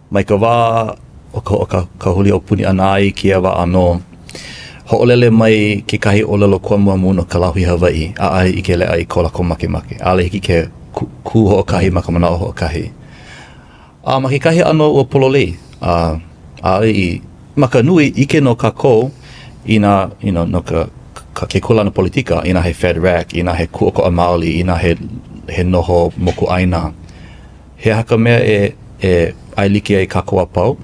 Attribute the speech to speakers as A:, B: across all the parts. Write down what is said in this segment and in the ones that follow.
A: Mai ka wā o ka hoʻokahuli aupuni ʻana a i kēia wā ʻānō, hoʻolele mai kekahi ʻōlelo kūamuamu no ka lāhui Hawaiʻi, ʻaʻohe ʻike leʻa i ko lākou makemake. ʻAʻole hiki ke kū hoʻokahi ma ka manaʻo hoʻokahi. A ma kekahi ʻano ua pololei, a ʻaʻole i, ma ka nui, ʻike nō kākou i nā, you know, no ka, ka ke kūlana politika, inā he Fed Rec, inā he kūʻokoʻa maoli, inā he, he noho mokuʻāina. He aha ka mea e e ʻaelike ai kākou a pau?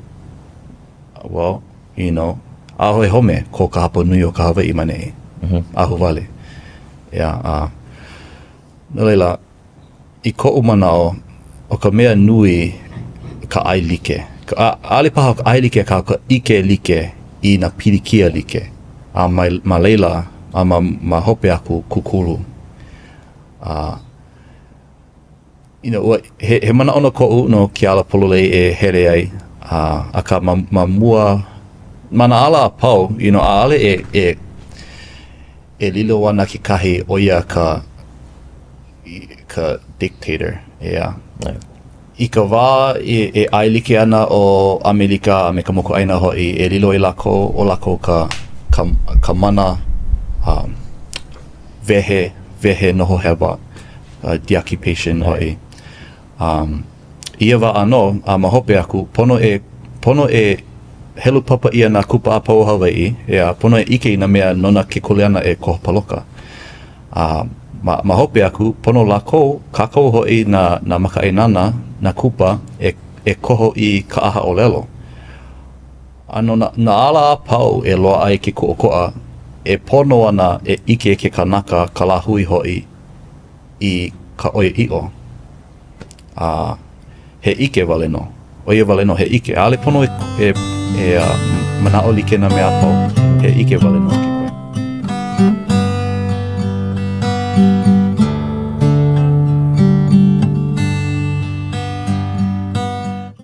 A: Well, you know, ʻaʻohe home ko ka hapa nui o ka Hawaiʻi ma neʻi. Mm -hmm. Ahuwale. Yeah, uh, no laila, i koʻu manaʻo, ʻo ka mea nui ka ʻaelike. ʻAʻole paha ka ʻaelike akā ka ʻike like i nā pilikia like. A ma, ma laila, a ma, ma hope aku kūkulu. A, uh, you know, ua, he, he manaʻo nō koʻu no ke ala pololei e hele ai, uh, akā ma, ma mua, ma nā ala a pau, you know, ʻaʻole e, e, e lilo ana kekahi ʻo ia ka, ka dictator, yeah. Yeah. I ka wā e, e ʻaelike ana ʻo ʻAmelika a me ka mokuʻāina hoʻi, e lilo ai lākou, ʻo lākou ka, ka, ka mana um, wehe, wehe noho hewa. uh, deoccupation hoʻi. Um, i ia wā ʻānō, a ma hope aku, pono e, pono e helu papa ʻia nā kupa a pau o Hawaiʻi, ʻeā, pono e ʻike i nā mea nona ke kuleana e koho paloka. A ma, ma hope aku, pono lākou, kākou hoʻi nā, nā makaʻāinana, nā kupa, e, e koho i ka ʻaha ʻōlelo. A no nā, nā ala a pau e loaʻa ai ke kūʻokoʻa, e pono ana e ʻike ke kanaka, ka lāhui hoʻi, i ka ʻoiaʻiʻo, a he ʻike wale nō. ʻO ia wale nō, he ʻike. ʻAʻole pono e, e, e uh, manaʻo like nā mea a pau. He ʻike wale nō ke koe.